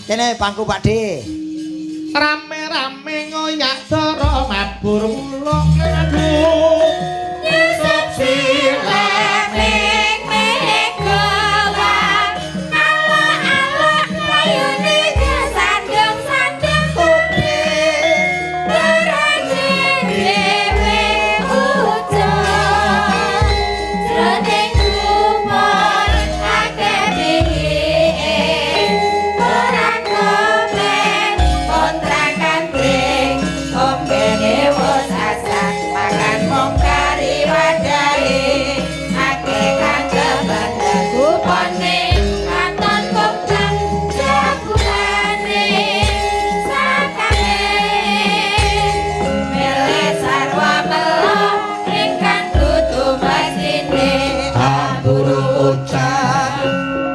Kene pangku Pak D. Rame-rame ngoyak dara mabur muluk aduh. Nyusup silaning megawan alok-alok layune kesandung-sandung kuping berajin dhewe udan jroning kupon akeh pihike ora kepen kontrakan ring ombene wis asak mangan mung kari wadahe akeh kang kebandel kupone katon kobang jabulane sakane milih sarwa melok ingkang dudu mestine Amburu ucap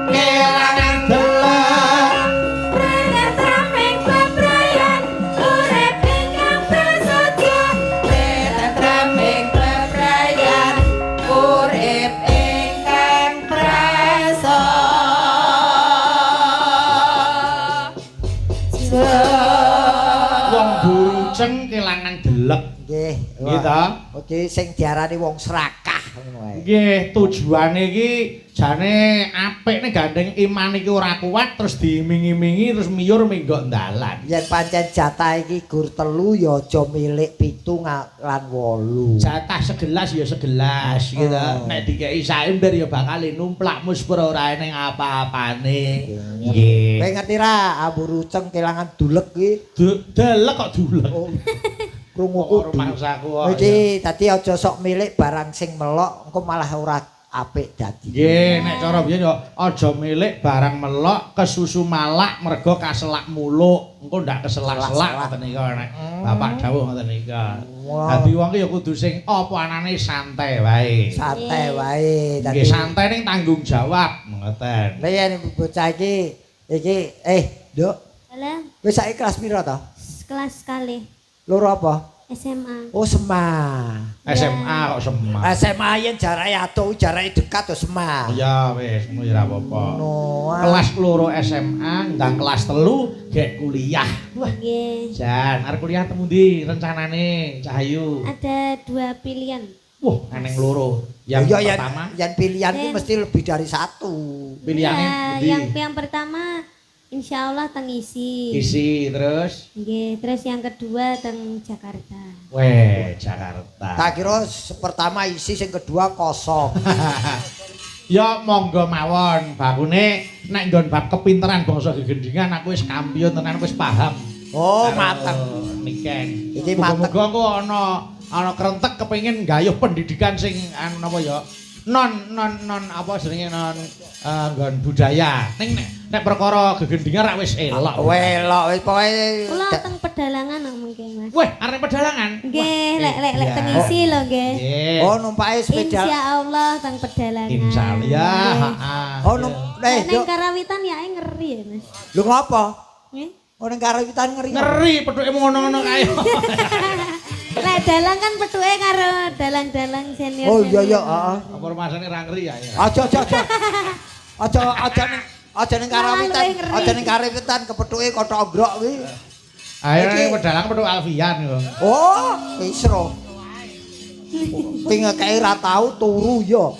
kelangan delek Tentreming bebrayan urip ingkang prasaja. Tentreming bebrayan urip ingkang prasaja. Wong buruceng kelangan delek. Nggih. Nggih ta? Oke, sing diarani wong serakah ngono wae. Nggih, tujuane iki jane apik nek gandeng iman iki ora kuat terus diiming-imingi terus miyur minggok dalan. Yen pancen jatah iki gur 3 ya aja milik 7 lan 8. Jatah segelas ya segelas gitu. Oh. Nek dikeki saember ya bakal numplak muspur ora eneng apa-apane. Nggih. Kowe ngerti ra ambu ruceng kelangan dulek ki? Delek kok dulek. Oh. Krunguku rumangsaku kok. Iki dadi aja sok milik barang sing melok engko malah ora apik dadi. Nggih, nek cara biyen ya aja milik barang melok kesusu malak mergo kaselak muluk. Engko ndak keselak-selak ngoten nika nek bapak dawuh ngoten nika. Dadi wong ki ya kudu sing apa anane santai wae. Santai wae. Nggih, santai ning tanggung jawab ngoten. Lah yen bocah iki iki Nduk. Halo. Wis saiki kelas pira to? Kelas kalih. Loro apa? SMA. Oh, SMA. SMA kok SMA. SMA yen jarake adoh, jarake dekat to SMA. Iya wis, ngono ya ora apa-apa. Kelas 2 SMA, ndang kelas 3 gek kuliah. Wah. Nggih. Jan, arep kuliah temu ndi rencanane, Cahayu? Ada 2 pilihan. Wah, eneng loro. Yang ya, pertama, yang pilihan itu mesti lebih dari satu. Pilihannya ya, yang pertama insya Allah teng ISI. ISI terus? Nggih, terus yang kedua teng Jakarta. Weh, Jakarta. Tak kira pertama ISI, sing kedua kosong. Ya monggo mawon, bakune nek nggon bab kepinteran bangsa gegendingan aku wis kampiun tenan wis paham. Oh, mateng. Niken. Iki mateng. Muga-muga engko ana krentek kepengin gayuh pendidikan sing anu napa ya? Non apa jenenge non nggon budaya. Ning nek perkara gegendingan rak wis elok. Elok wis pokoke kula teng pedalangan kok mengke Mas. Weh, arep pedalangan? Nggih, lek teng ISI lho nggih. Oh, numpake sepeda. Insyaallah teng pedalangan. Insyaallah. Ya, heeh. Oh, ning Karawitan ya ngeri ya, Mas. Lho ngopo? Nggih. Oh, ning Karawitan ngeri. Ngeri pethuke ngono-ngono kae. Lek dalang kan pethuke karo dalang-dalang senior. Oh iya iya, heeh. Apa rumasane ra ngeri ya? Aja aja aja. Aja aja ning aja ning Karawitan, aja ning Karawitan kepethuke kothok ogrok kuwi. Ayo ning pedalang pethuk Alfian kok. Oh, kisro. Kuwi ngekeki ra tau turu ya.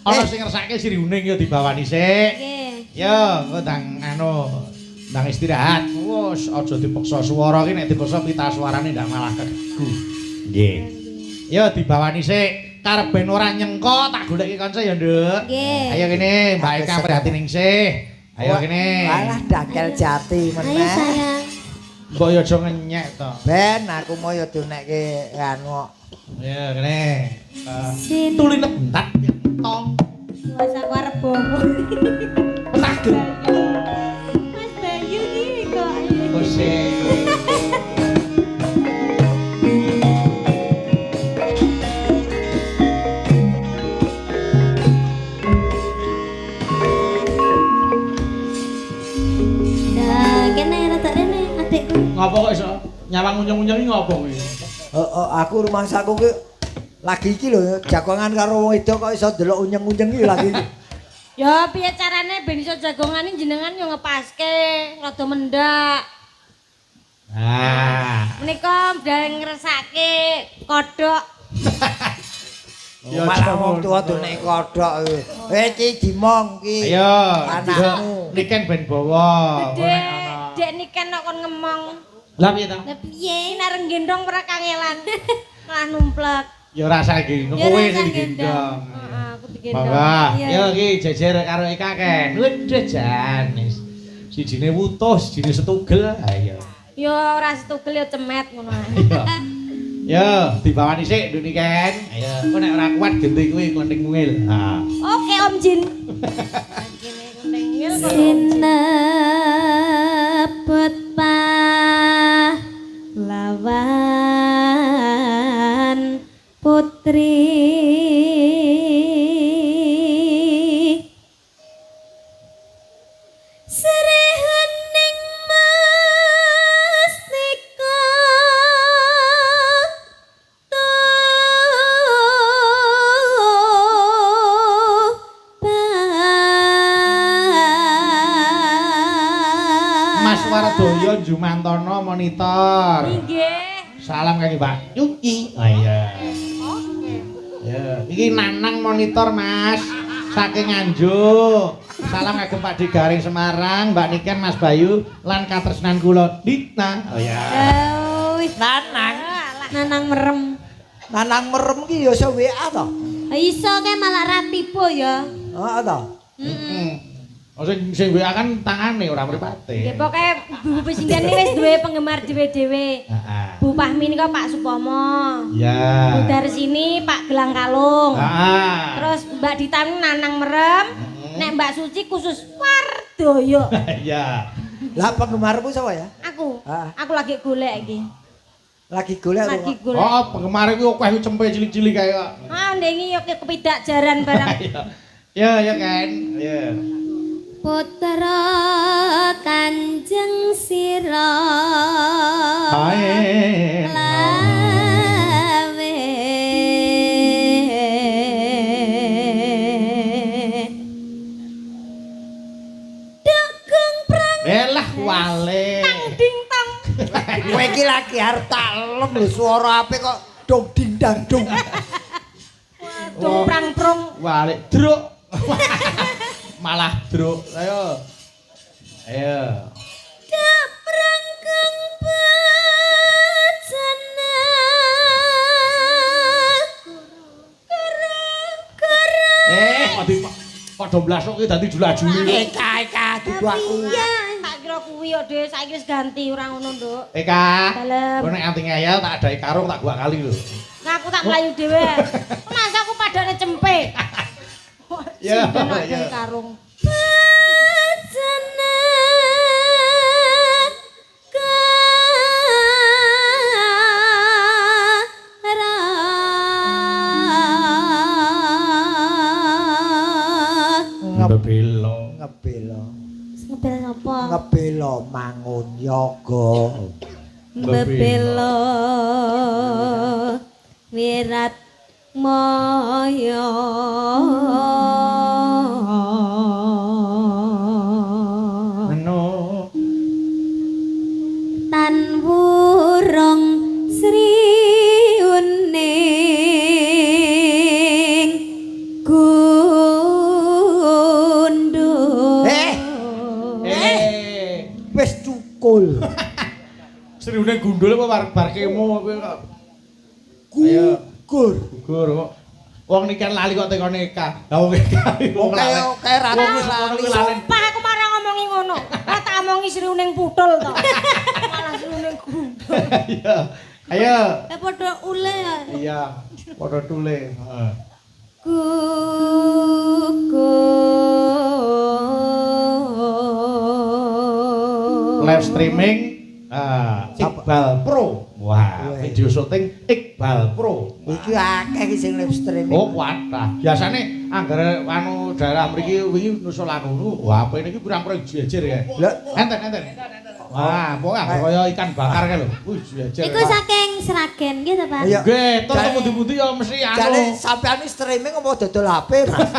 Ana sing ngersake siriuning ya dibawani sik. Nggih. Yo, engko ndang anu ndang istirahat. Wes aja dipaksa swara ki nek dipaksa pita suarane ndak malah keganggu. Nggih. Yo dibawani sik. Karep ben ora nyengko tak goleki kanca ya, Nduk. Nggih. Ayo kene Mbak Eka Prihatiningsih. Ayo kene. Alah dangkel jati meneh. Ayo sayang. Mbok yo aja ngenyek to. Ben aku mau yo dinekke anu. Ya kene. Tuline bentak tong. Wes aku arep bohong. Petak gentung. Mas Bayu iki kok. Kose. Nah, kene rada rene adikku. Ngopo kok iso nyawang unyeng-unyeng iki ngopo kuwi? Heeh, aku rumangsaku ki lagi iki lho jagongan karo wong wedok kok iso ndelok unyeng-unyeng iki lagi. Ya piye carane ben iso jagongane jenengan yo ngepaske rada mendak. Nah. Menika ndang ngresake kodhok. Ya malah wong tuwa done kodhok. Eh iki dimong iki. Ayo, anakmu. Niken ben bawa. Dek, dek niken kok kon ngemong. Lah piye ta? Lah piye? Nek arep gendong ora kangelan. Malah numplek. Ya ora usah gendong, Ya kowe ora sing usah digendong. Heeh, aku digendong. Monggo. Iya. Yo iki jejer karo Eka ken. Waduh jan wis. Sijine wutuh, sijine setugel. Ayo. Ya ora setugel ya cemet ngono ae. Iya. Yo, dibawani sik Nduk Niken. Ayo, engko nek ora kuat genti kuwi klenting mungil. Ha. Oke Om Jin. Kene klenting mungil kok. Sinebut pahlawan putri Sri Hening Mustika Tuban. Mas Wardoyo Jumantono monitor. Nggih. Salam kangge Mbak Yuki. Oh iya. Oke. Ya, iki Nanang monitor, Mas. Saking Nganjuk. Salam kagem Pak Garing Semarang, Mbak Niken, Mas Bayu lan katresnan kula Dita. Oh iya. Oh, wis. Nanang. Nanang merem. Nanang merem ki ya iso WA to. Iso kae malah ra tipu ya. Heeh to. Heeh. Oh sing sing WA kan tangane ora mripate. Nggih pokoke Bu Presiden ini wis duwe penggemar dhewe-dhewe. Heeh. Bu Fahmi nika Pak Supomo. Iya. Bu Darsini Pak Gelang Kalung. Heeh. Terus Mbak Dita Nanang merem. Nek Mbak Suci khusus Wardoyo. Iya. Lah penggemarmu sapa ya? Aku. Ah. Aku lagi golek iki. Lagi golek Lagi golek. Oh, penggemar kuwi akeh cempe cilik-cilik kae kok. Ah ndengi yo kepidak jaran barang. Ya, ya kan. Ya. Putra Kanjeng Sira Ae. Lawe Dukung prang Belah wale. Ding tong. Kowe iki lagi arep tak lem lho swara apik kok dong ding dang dong. Dong prang prong. Wale druk. Malah druk. Ayo. Ayo. Prang kang bejana Kara Eh, kok di padha blasuk iki dadi jula-juli. Eka Eka dudu aku. Iya. Tak kira kuwi yo Dik, saiki wis ganti ora ngono, Nduk. Eka. Dalem. Kowe nek anti ngeyel tak adahi karung tak gua kali lho. Nah, aku tak mlayu dhewe. Masa aku padane cempe. Ya, Sinden ya. karung. Bejana kara Ngebelo. Ngebela. Ngebel sapa? Ngebela mangun yoga. Mbebelo wirat moyo. Meno. Tan wurung Sri Uning Gundul. Eh. Eh. Wis cukul. Sriune gundul apa bar bar kemo kowe kok. Ayo. Gugur. Gugur kok. Wong niken lali kok tekone Eka. Lah wong Eka wong lali. Kayak kayak ratu Wong wis ngono kuwi lali. Sumpah aku marah ngomongi ngono. Ora tak omongi Sri Uning putul to. Malah Sri Uning gundul. Iya. Ayo. Eh padha ule ya. Iya, padha tule. Heeh. Gugur. Live streaming Iqbal Pro. Wah, Weh. video syuting Iqbal Pro. Iki akeh iki sing live streaming. Oh, kuatah. Biasane anggere anu daerah mriki wingi nusul anu, wah HP niki pirang-pirang jejer ya. Lah, Enten, enten. Wah, pokoke anggere kaya ikan bakar kae lho. Wih, jejer. Iku saking Sragen gitu, Pak. Iya. Nggih, terus pundi-pundi ya mesti anu. Jane sampean iki streaming apa dodol HP, Mas?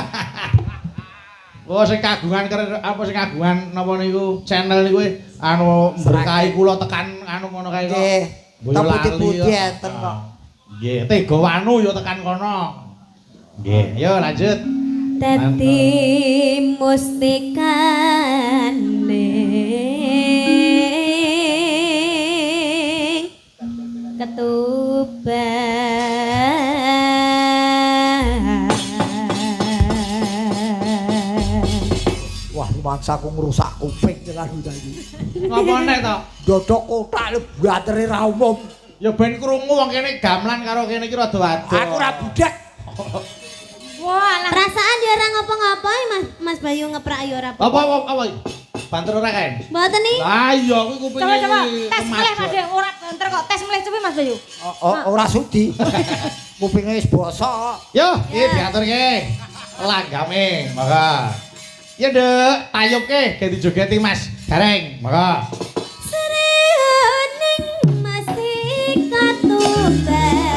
Oh sing kagungan apa sing kagungan napa niku channel niku anu berkahi kula tekan anu ngono kae kok. Nggih. Putih-putih enten kok. Nggih, Tega Wanu ya tekan kono. Nggih, ayo lanjut. Dadi mustikane ketuban. Wah, rumangsaku ngrusak kuping tenan iki. Ngapa nek to? Dodok kotak lho batere ra umum. Ya ben krungu wong kene gamelan karo kene iki rada adoh. Aku ora budek. Wah, perasaan ya ora ngopo-ngopo Mas, Mas Bayu ngeprak ya ora apa. Apa? Banter ora kae? Mboten iki. Lah iya kuwi kupinge. Coba-coba tes meleh Mas Bayu, ora banter kok. Tes meleh coba Mas Bayu. Ora sudi. Kupinge wis bosok. Yo, iki diaturke. Langgame, monggo. Ya Nduk, tayubke ganti jogeti Mas Gareng, monggo. Srining masih katuban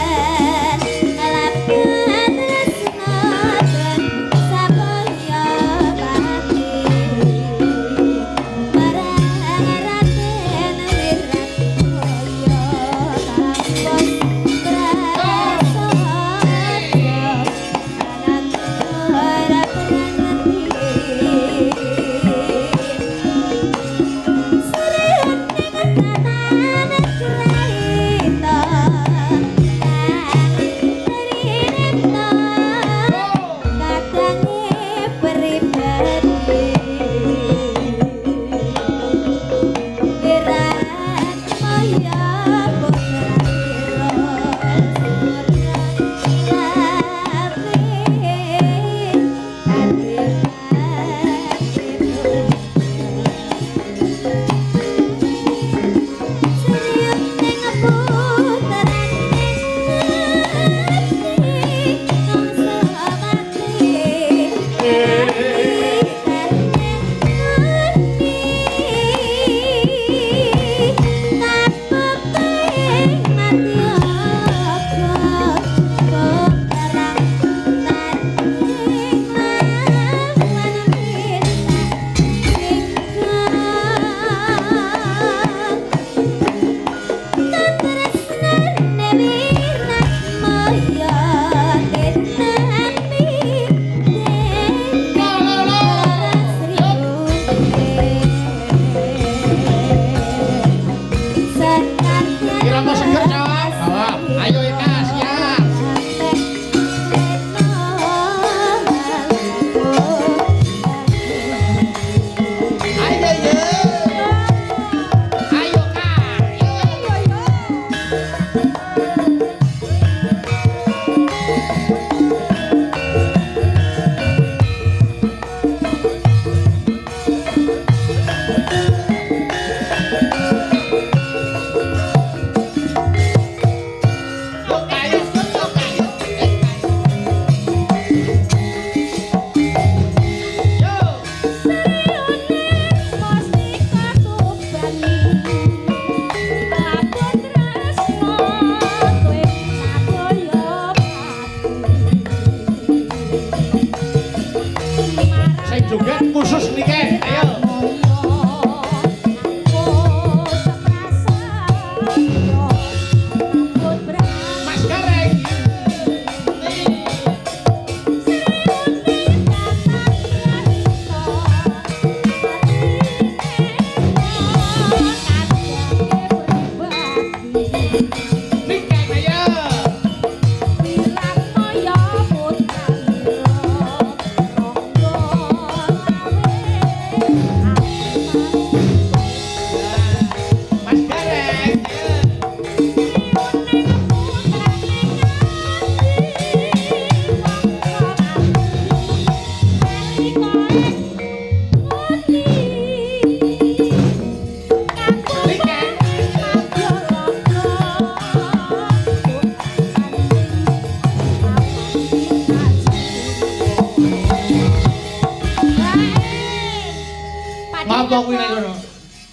Apa kuwi nek ngono?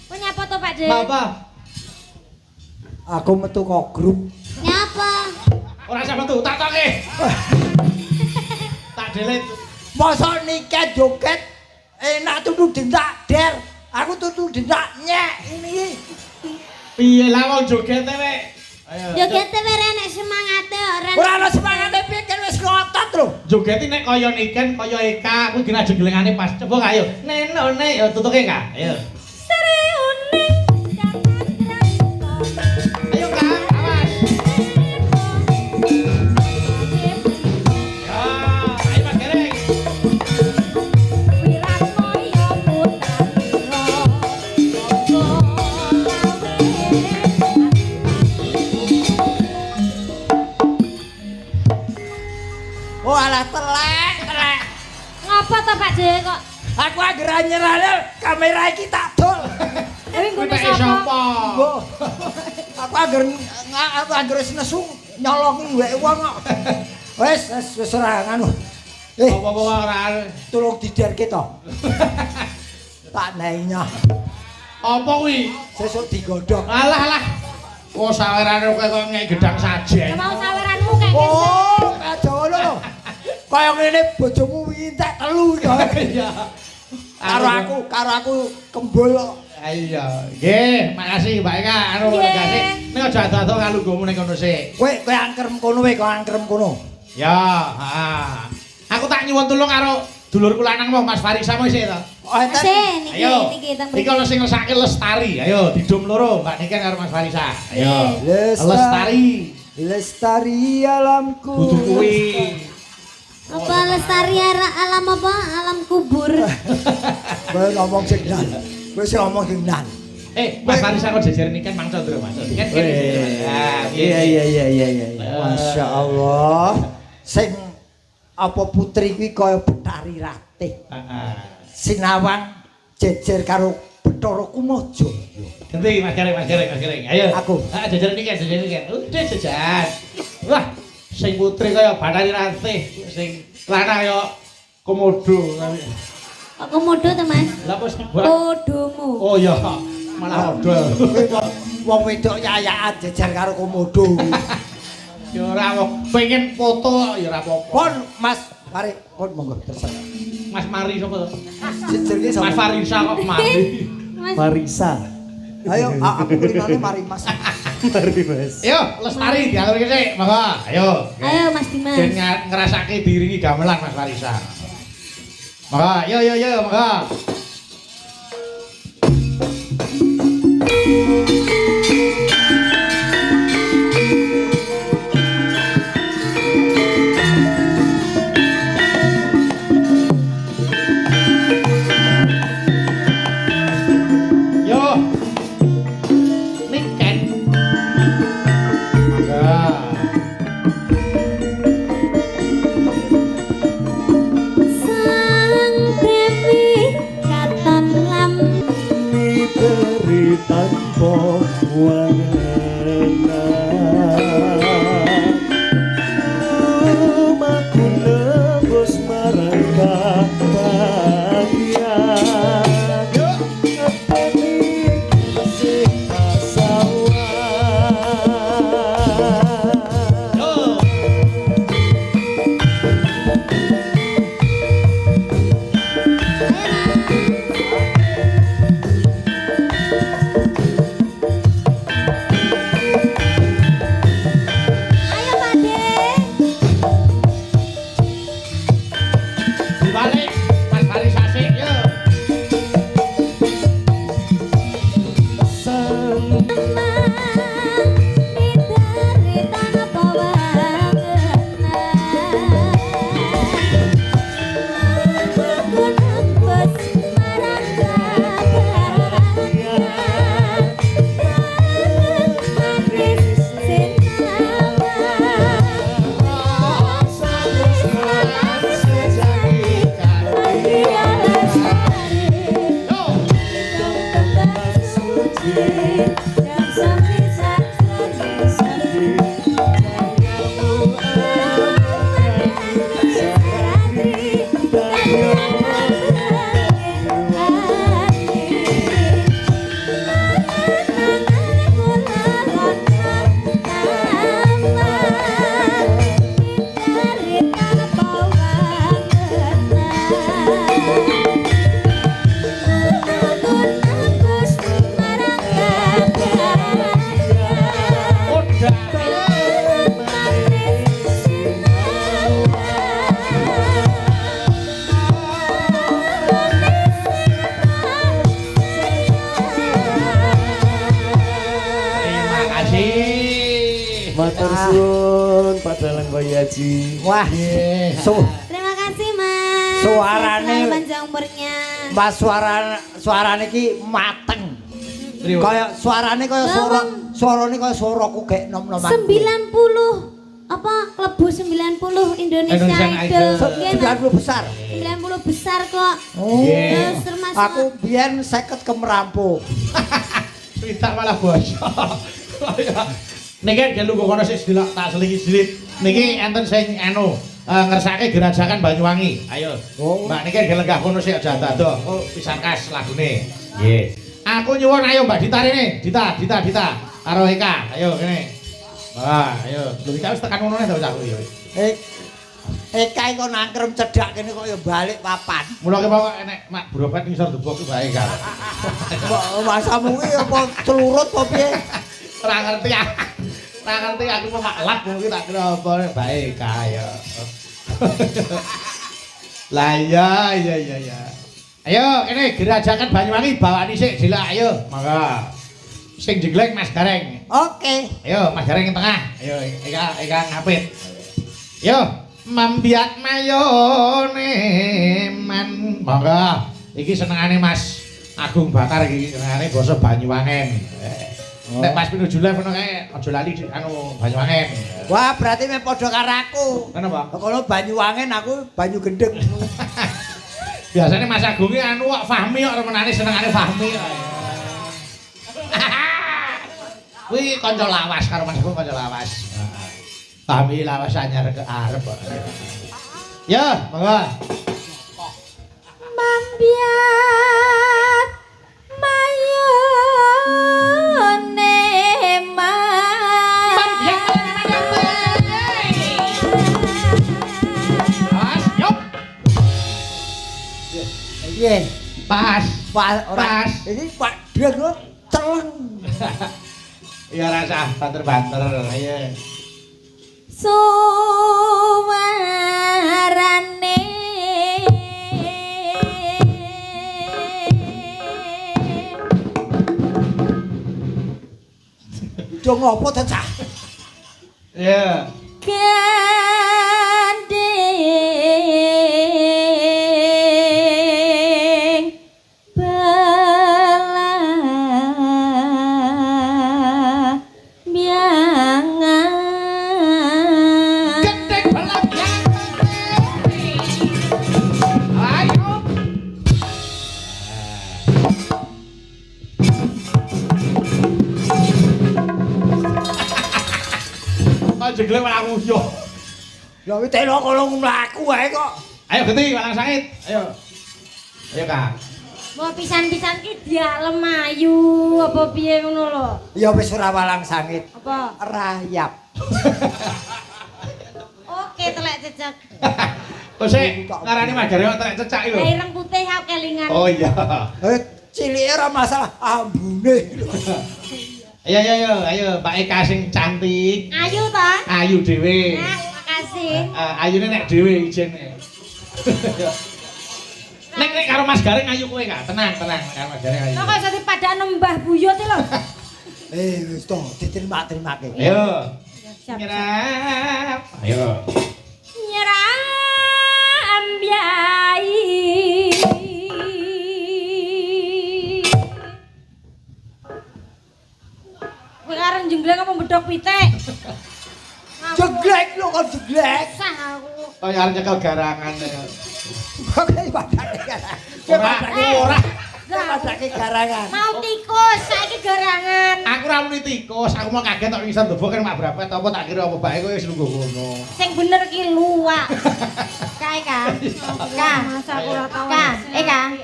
Kowe nyapa to, Pak De? Apa? Aku metu kok grup. Nyapa? Ora usah metu, tak toke. Tak delete. Mosok niket joget Enak tutu dendak der. Aku tutu dendak nyek ini. Piye lah wong jogete wek. Ayo. Jogete wek nek semangate ora. Ora ana semangate piye kan wis ngotot lho. Jogete nek kaya Niken, kaya Eka, kuwi gena jeglengane pas. Coba ayo. Neno nek ya tutuke Kak. Ayo. Ayo Kak, awas. Ya, ayo Mas Gareng. Oh alah telek, telek. Ngapa to Pak De kok? Aku anggere nyerah kamera iki tak dol. Kuwi nggone sapa? Aku anggere wis nesu nyolongi weke wong kok. Wis wis ora nganu. Apa-apa ora tulung diderke to. Tak nainya. Apa kuwi? Sesuk digodhog. Alah alah. Oh sawerane kowe kok ngek gedang sajen. Mau saweranmu kek. Oh, aja ngono lho. Kaya ngene bojomu wingi entek telu ya. Iya. Karo aku kembul kok. Iya. Nggih, makasih Mbak Eka anu regane. Ning aja ado-ado kalungguhmu ning kono sik. Kowe kowe angkrem kono kowe, kowe angkrem kono. Ya, heeh. Aku tak nyuwun tulung karo dulurku lanang mau Mas Farisa mau isih to. Oh, enten. Niki Ayo. niki teng Iki ana sing ngersake Lestari. Ayo didum loro Mbak Niken karo Mas Farisa. Ayo. Lestari. Lestari alamku. Kudu kuwi. Apa lestari alam apa? Alam kubur. Kowe ngomong sing ndan. Kowe sing ngomong sing ndan. Mas Farisa kok jejer Niken Mang Condro Mas. Niken kene. Iya iya iya iya iya. Masya Allah. Sing apa putri kuwi kaya Betari Ratih. Heeh. Sinawang jejer karo Bathara Kumojo. Ganti Mas Gareng, Mas Gareng, Mas Gareng. Ayo. Aku. Heeh, jejer Niken, jejer Niken. Udah jejer. Wah, sing putri kaya Bathari Ratih, sing lanang kaya Komodo. Kok komodo to, Mas? Lah kok sing Kodomo. Oh iya, malah odol. Wong wedok yayakan jejer karo Komodo. Ya ora wong pengen foto ya ora apa-apa. Pon Mas, mari pon monggo terserah. Mas Mari sapa to? Jejerke sapa? Mas Farisa kok Mari. Mas Marisa. Ayo, aku kulinane mari Mas. Mari Mas. Ayo, Lestari diaturke sik, monggo. Ayo. Ayo Mas Dimas. Ben ngrasake diiringi gamelan Mas Farisa. Monggo, yo yo yo, monggo. Yo. Niken. Ya. Sang Dewi katon lam Diberi tanpa nuwun Pak Dalang Bayu Aji. Wah, terima kasih Mas. Suarane panjang umurnya. Mas suarane iki mateng. Kaya suarane kaya suarane kaya suaraku gek nom-noman. 90 apa klebu 90 Indonesia Idol. 90 besar. 90 besar kok. Oh. Terus termasuk aku biyen 50 kemerampo. Swidak malah bosok. Niki nggih lungguh kono sik sedelok tak selingi sedikit. Niki enten sing anu ngersake Gerajakan Banyuwangi. Ayo. Oh. Mbak niki nggih lenggah kono sik aja ado. Engko pisan kas lagune. Nggih. Aku nyuwun ayo Mbak Dita rene. Dita, Dita, Dita. Karo Eka. Ayo kene. Wah, ayo. Lho iki wis tekan ngono to cah kuwi. Eka iku nangkrem cedhak kene kok ya balik papan. Mula ki pokoke enek mak brobet ngisor debok ki bae kan. Masamu ki apa celurut apa piye? Ora ngerti aku. Ora ngerti aku mau mak lap kuwi tak kira apa bae kaya. Lah iya iya iya iya. Ayo kene Gerajakan Banyuwangi bawani sik dilak ayo. Mangga. Sing jeglek Mas Gareng. Oke. Ayo Mas Gareng yang tengah. Ayo Eka Eka ngapit. Yo mambiak mayone man. Mangga. Iki senengane Mas Agung Bakar iki senengane basa Banyuwangen. Nek Mas pinuju live ngono kae aja lali anu Banyuwangen. Wah, berarti meh padha karo aku. Kenapa? Kalau Banyuwangen aku Banyu Gendeng. Biasanya Mas Agung iki anu kok Fahmi kok remenane senengane Fahmi. Kuwi kanca lawas karo Mas Agung kanca lawas. Fahmi lawas anyar ke arep kok. Ya, monggo. Mambiat mayone man. Pas, yop. Piye? Pas. Pas ora. Pas. Iki Pak Dreng lho celeng. Ya rasa banter-banter. Ayo. Suwarane Do ngopo to cah? Iya. Gandeng belah biangan. Gendeng belah biangan. Ayo. Kok jeglek malah nguyuh. Lha kuwi telo kono mlaku wae kok. Ayo genti walang sangit. Ayo. Ayo Kak. Mbok pisan-pisan ki dialem ayu apa piye ngono lho. Ya wis ora walang sangit. Apa? Rayap. Oke, telek cecek. Kok sik ngarani Mas Gareng telek cecak iki lho. Lah ireng putih aku kelingan. Oh iya. Cilike ora masalah ambune lho. Ayo ayo ayo ayo Mbak Eka sing cantik. Ayu ta? Ayu dhewe. Nah, makasih. Ayune nek dhewe ijene. Nek nek karo Mas Gareng ayu kowe Kak. Tenang, tenang karo Mas Gareng ayu. Kok iso dipadakno Mbah Buyut iki lho. Wis to, diterima-terimake. Ayo. Siap. Nyerap. Ayo. Nyerap ambyai. Kowe arep jenglek apa bedhok pitik? Jeglek lho kok jeglek. Sah aku. Kaya arep nyekel garangan. Kok padake garangan. Ora. Padake garangan. Mau tikus, saiki garangan. Aku ora muni tikus, aku mau kaget tok ngisor ndebok kan mak brapet apa tak kira apa bae kowe wis lungguh ngono. Sing bener ki luwak. Kae Kang. Kang, masa aku ora tau. Kang, Kang.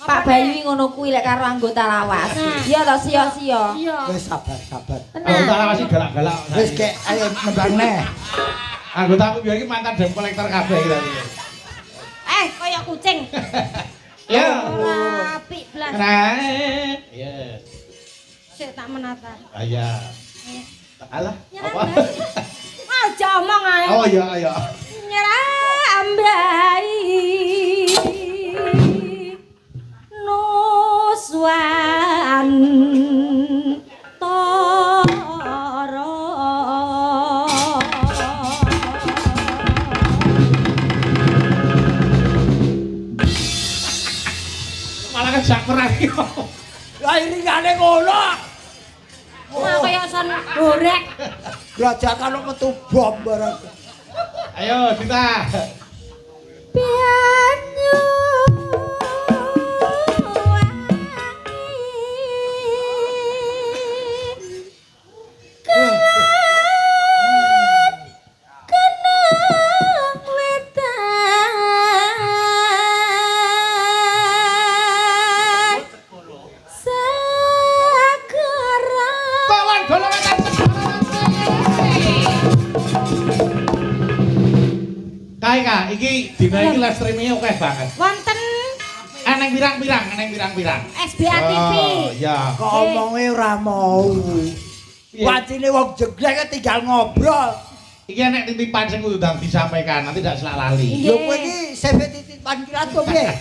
Pak Bayu ngono kuwi lek karo anggota lawas. Iya to sia-sia. Wis sabar, sabar. Anggota lawas iki galak-galak. Wis kek ayo nembang neh. Anggota aku biyen iki mantan debt collector kabeh iki tadi. Kaya kucing. Ya. Ora apik blas. Iya. Sik tak menata. Iya. Alah, apa? Aja omong ae. Oh iya, iya. Nyerah ambai. Nuswan tara. Ngejak perang iki. Lah iringane ngono. Wah kaya son gorek. Grajakan kok metu bom barang. Ayo Dita. Banyu kenang wetan segera. Kolon golong wetan Kae Kak, iki dina iki live streaming akeh banget. Wonten Eneng pirang-pirang, eneng pirang-pirang. SBA TV. Oh, iya. Kok omonge ora mau. Wacine wong jeglek tinggal ngobrol. Iki enek titipan sing kudu ndang disampaikan, nanti ndak selak lali. Lho kowe iki CV titipan kilat to piye?